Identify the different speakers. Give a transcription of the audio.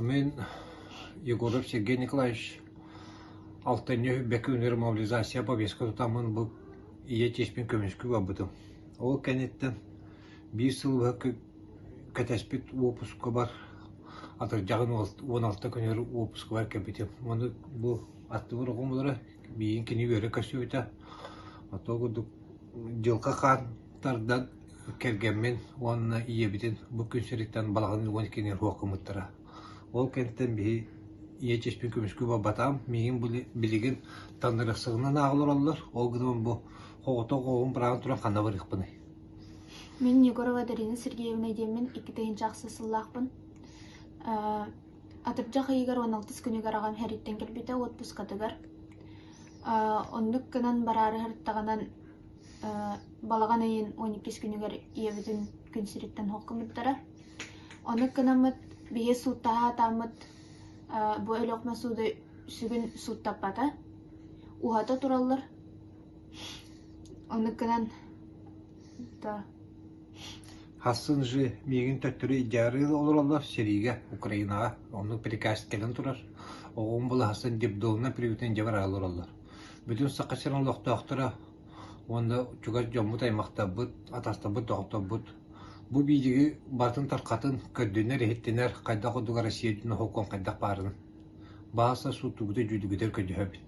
Speaker 1: Мин Егоров Сергей Николаевич алтынньы сүүрбэккэ күнүгэр мобилизация повестка тутаммын бу ийэ чиэспин көмүскүү барбытым. Ол кэнниттэн биир сыл быһа кэтэспит уоппускабар атырдьаҕын 16 күнүгэр уоппускабар кэлбитим. Ону бу аттыбар оҕом олоро, миигин кини үөрэ көрсүбүтэ. Оттон курдук дьылҕа хаан тардан кэргэммин уонна ийэбитин бу күн сириттэн балаҕан уон иккини суох гыммыттара. Ол кэнниттэн биһи ийэ чиэспин көмүскүү барбатаҕым. Миигин билигин таҥнарыахсыгынан ааҕа олороллор. Ол гынан бу соҕотох оҕом быраҕан туран ханна барыахпыный?
Speaker 2: Мин Егорова Дарина Сергеевна диэммин 2006 сыллаахпын. Атырдьах ыйыгар 16 күнүгэр аҕам сэрииттэн кэлбитэ отпускатыгар. Оннук гынан бараары сырыттаҕынан балаҕан ыйын 12 күнүгэр ийэбитин күн сириттэн суох гыммыттара. Оннук гынаммыт биһи сууттаһа сатааммыт бу Өлүөхүмэ сууда сүгүн сууттаппата. Уһата тураллар. Оннук гынан да
Speaker 1: Хассын же миигин төттөрү илдьээри олороллор сэриигэ, Украинаҕа. Оннук приказ кэлэн турар. Оҕом былаһасын детдомна приютун дьэ бара олороллор. Бүтүн Саха сирин олохтоохторо уонна чугас дьоммут, аймахтарбыт, атастарбыт, доҕотторбут бу биидьиги барытын тархатын, көрдүнэр-иһиттинэр, хайдах курдук Россия дьоно хайдах баарын бааса сууттугута дьүүлүгүтэр көрдөһөбүт.